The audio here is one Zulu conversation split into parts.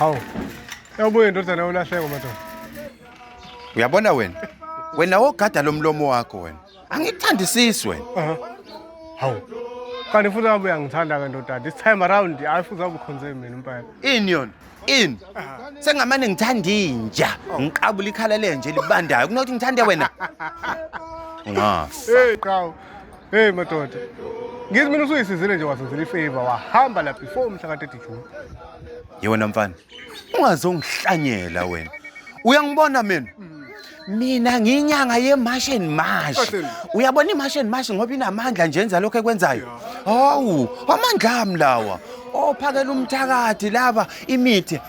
Hawu. Yabuye indodana yolahleko madoda. Uyabona wena? Wena wogada lomlomo wakho wena. Angikuthandisisi wena. Aha. Hawu. Kanti futhi ngabe uyangithanda ke ndodana. This time around hayi futhi ngabe ukhonze mina impela. Ini yona? Ini? Sengamane ngithanda inja. Ngiqabula ikhala lenje libandayo kunokuthi ngithande wena. Ungafa. Hey qawu. Hey madoda. Ngithi mina usuyisizile nje wasenzela ifavor wahamba la before umhla ka 30 June. Ye wena mfana. Ungazongihlanyela wena. Uyangibona mina? Mina ngiyinyanga ye-March and March. Kahle. Uyabona i-March and March ngoba inamandla nje yenza lokho ekwenzayo. Hawu, amandla ami lawa. Ophakela umthakathi laba imithi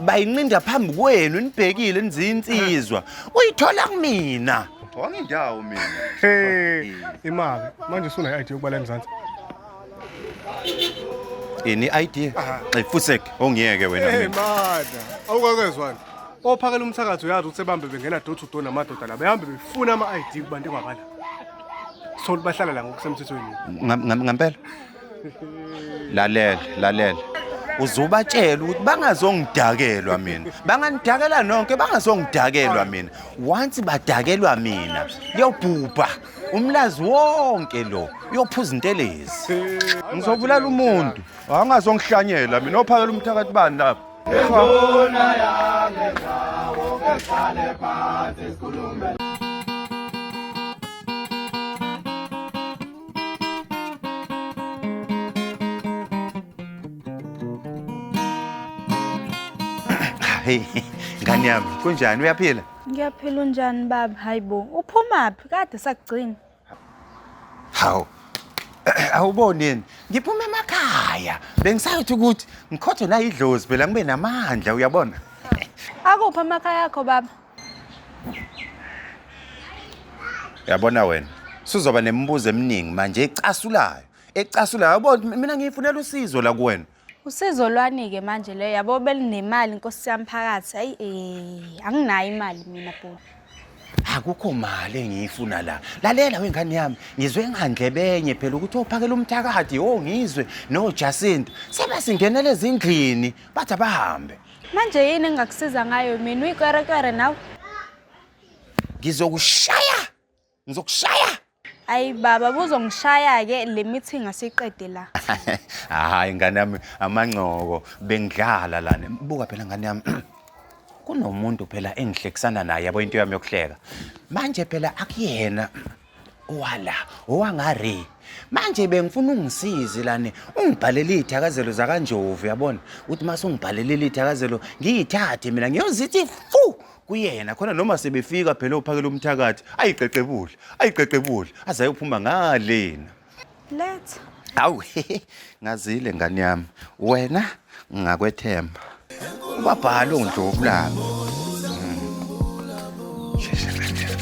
bayincinda phambi kwenu nibhekile nizinsizwa. Uyithola kumina. Wangindawo mina. Hey, imali. Manje usuna i-ID yokubala eMzansi. Ini ID? Xifusek, ongiyeke wena Hey mina. mada, awukakezwani. Ophakela umthakathi uyazi ukuthi sebambe bengena door to door namadoda la behambe befuna ama-ID kubantu engwabala. Sithola bahlala la ngokusemthethweni. Ngempela. Lalela, lalela. Uzubatshela ukuthi bangazongidakelwa mina. Banganidakela nonke, bangazongidakelwa mina. Once badakelwa mina, liyobhubha. Umlazi wonke lo uyophuza intelezi. Ngizobulala umuntu. Angazongihlanyela mina ophakela umthakathi bani lapha. Hey, ngane yami, kunjani uyaphila? Ngiyaphila unjani baba? Hayibo, uphumaphi? Kade sakugcina. Hawu. Awuboni yini? Ngiphuma emakhaya. Bengisayothi ukuthi ngikhothe la idlozi phela ngibe namandla uyabona. Akuphi amakhaya akho baba? Uyabona wena? Suzoba nemibuzo eminingi manje ecasulayo. Ecasulayo yabo mina ngiyifunela usizo la kuwena. Usizo lwani-ke manje leyo yabo belinemali nkosi yami phakathi. Hayi eh anginayo imali mina bhuti. Akukho mali engiyifuna la. Lalela wengane yami, ngizwe ngandlebenye phela ukuthi ophakela umthakathi, oh ngizwe no Jacinta. Sebasingenele ezindlini, bathi abahambe. Manje yini engingakusiza ngayo mina uyikwerekwere nawe? Ngizokushaya. Ngizokushaya. Ayi baba buzongishaya-ke le meeting asiyiqede la. Hayi ngane yami amangcoko bengidlala lana. Buka phela ngane yami. Kunomuntu phela engihlekisana naye yabo into yami yokuhleka. Manje phela akuyena owala owangare. Manje bengifuna ungisize lana ungibhalele iy'thakazelo zakaNjovu yabona uthi mase ungibhalelile iy'thakazelo ngiyithathe mina ngiyozithi fu kuyena khona noma sebefika phela ophakela umthakathi ayiqeqebule ayiqeqebule aze ayophuma ngalena. Letha. Awu ngazile ngane yami wena ngakwethemba ubabhala ongidlovu lami. Sheshe ngane yami.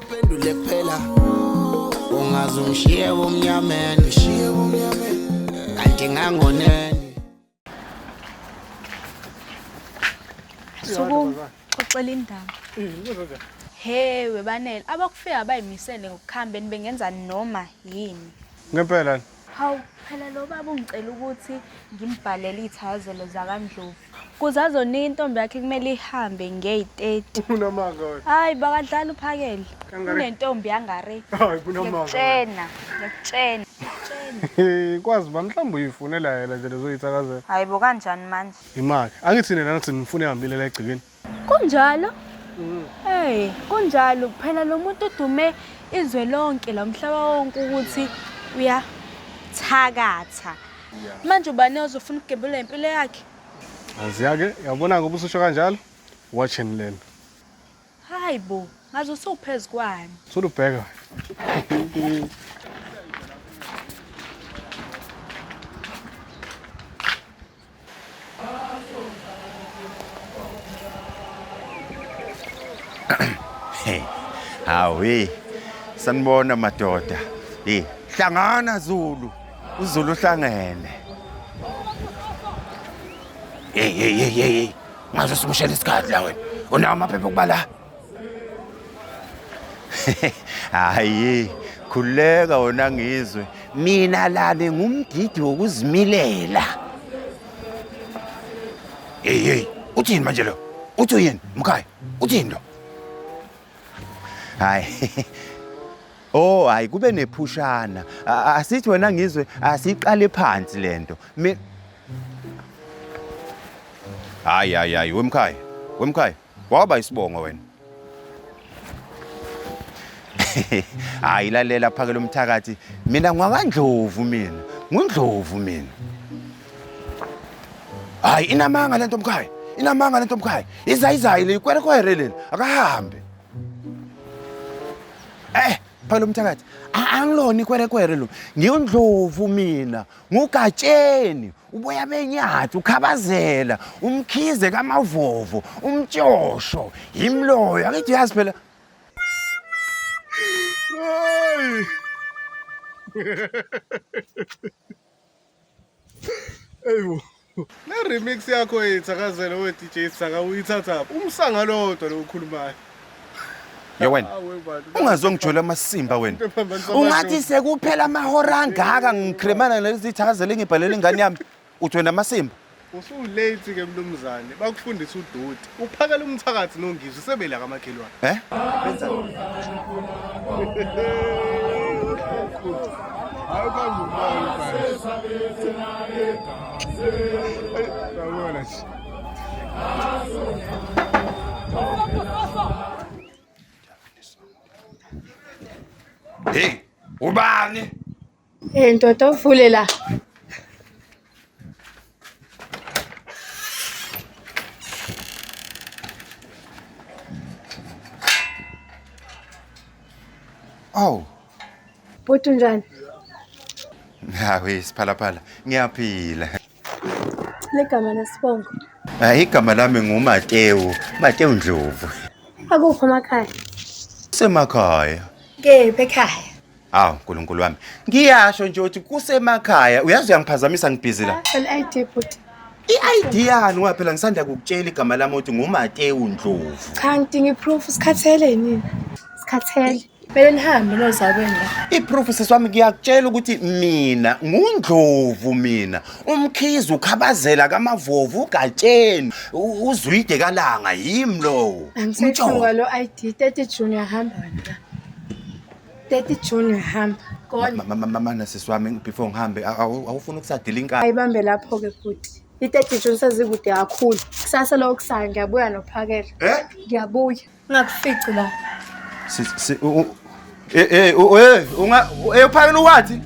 Uphendule kuphela ungaze ungishiye bomnyameni kanti ngangoneni. Sukuma, xoxela indaba. He webanele, abakufika bayimisele ngokuhambeni bengenza noma yini. Ngempela. Hawu, phela lo baba ungicela ukuthi ngimbhalele iy'thakazelo zakaNdlovu. Kuze azonika intombi yakhe kumele ihambe ngeyi-30. Unamanga wena. Hayi bakadlala uphakele. Kangare. Unentombi yangare. Hayi kunamanga. Ngiyakutshena, ngiyakutshena. Hey, kwazi ba mhlawumbe uyifunela yena nje lezo yithakazelo. Hayi bo kanjani manje? Imali. Angithi nina nathi nifune ihambile la egcekeni. Kunjalo? Hey, kunjalo phela lo muntu udume izwe lonke la umhlaba wonke ukuthi uyathakatha. Manje ubani ozofuna ukugebula impilo yakhe? Aziya ke, yabona ngoba ususho kanjalo. Watch and learn. Hayi bo, ngaze usuphezu kwami. Sulubheka. Hey. Hawu hey. Sanibona madoda. Hey, hlangana Zulu. UZulu uhlangene. Hey hey hey hey. Ngaze simushela isikhathi la wena. Unawo amaphepha okuba la? Hayi, khululeka wona ngizwe. Mina lale ngumgidi wokuzimilela. Hey hey, uthini manje lo? Uthi uyini mkhaya? Uthini lo? Hayi. Oh, hayi kube nephushana. Asithi wena ngizwe asiqale phansi lento. Hayi hayi hayi wemkhaya. Wemkhaya. Waba isibongo wena. Hayi lalela phakela umthakathi. Mina ngwakandlovu mina. Ngundlovu mina. Hayi inamanga lento mkhaya. Inamanga lento mkhaya. Izayizayi le kwerekwere leli. Akahambe. Eh, phakela umthakathi. Angilona ikwerekwere lo. Ngiyundlovu mina. Ngugatsheni. Uboya benyathi, ukhabazela, umkhize kamavovo, umtshosho, yimloyo. Akithi uyazi phela. Hayi. Eyibo. Le remix yakho yethakazelo we DJ Saka uyithatha umsanga lodwa lo ukhulumayo. Ye wena. Awe bantu. Ungazongijola amasimba wena. Into Ungathi sekuphela amahora angaka ngikremana nalezi thakazelo engibhalele ingane yami. Uthi wena amasimba. Usulate ke mnumzane bakufundisa udoti. Uphakela umthakathi nongizwe sebela kamakhelwane. Eh? Hayi kangubani manje. Yabona nje. Hey, ubani? Eh ndoda uvule la. Awu. Bhuti unjani? Hayi siphalaphala. Ngiyaphila. Ligama nesibongo. Hayi igama lami nguMatewu, Matewu Ndlovu. Akukho emakhaya. Semakhaya. Kephi ekhaya? Awu nkulunkulu wami. Ngiyasho nje ukuthi kusemakhaya. Uyazi uyangiphazamisa ngibhizi la. Cela ID bhuti. I-ID yani ngoba phela ngisanda kukutshela igama lami ukuthi nguMatewu Ndlovu. Cha ngidinga iproof sikhathele nini? Sikhathele. Kumele nihambe nozakweni la. I-proof sisi wami ngiyakutshela ukuthi mina nguNdlovu mina. Umkhize ukhabazela kamavovu ugatsheni. Uzwide kalanga yimi lowo. Angisayifuni lo ID 30 June uyahamba wena la. 30 June uyahamba. Gone. Mana sisi wami before ngihambe awufuni ukusadila inkabi. Ayibambe lapho ke bhuti. I-30 June sezikude kakhulu. Kusasa lokho kusayo ngiyabuya nophakela. Eh? Ngiyabuya. Ungakufici la. Si si eh eh eh unga eh uphakela uwathi?